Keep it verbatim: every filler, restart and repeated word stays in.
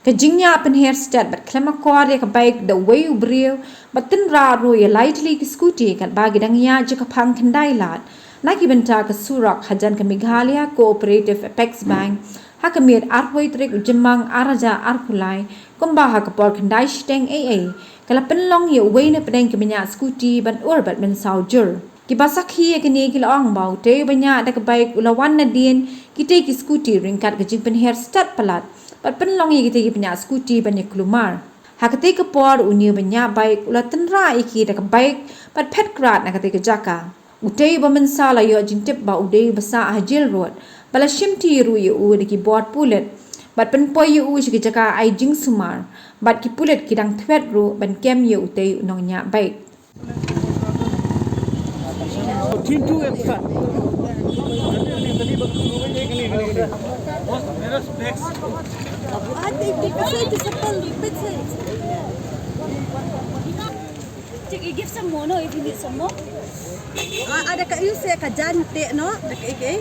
Ka jingïaid pynher stet bad khlem akor ïa ka bike da uwei u briew bad tynrah ruh ïa lai tylli ki scooty katba ki dang ïaid jaka phang khyndai lad na ki bynta ka surok hajan ka Meghalaya Cooperative Apex Bank ha ka miet arphew tarik u Jymmang arhajar arphew lai, kumba ha ka por khyndai shiteng ei ei ka la pynlong ïa uwei na pdeng ki bniah scooty ban ur bad mynsaw jur. Kiba sakhi ïa kane ki la ong ba utei u bniah da ka bike u la wan nadien kitei ki scooty ryngkat ka jingpynher stet palat bad pynlong ïa kitei ki bniah scooty ban ïakulmar. Ha katei ka por une u bniah bike u la tynrah ïa ki da ka bike bad phet krad na katei ka jaka. Utei uba mynsaw la ïoh jingtip ba u dei uba sah ha jail road bad la shimti ruh ïa u da ki bor pulit bad pynpoi ïa u sha ki jaka ai jingsumar bad ki pulit ki dang thwet ruh ban kem ïa utei u nongñiah bike. Check, you give some more, no, if you need some more. Ah, ada ka use ka jan te, no? Ada ka ike.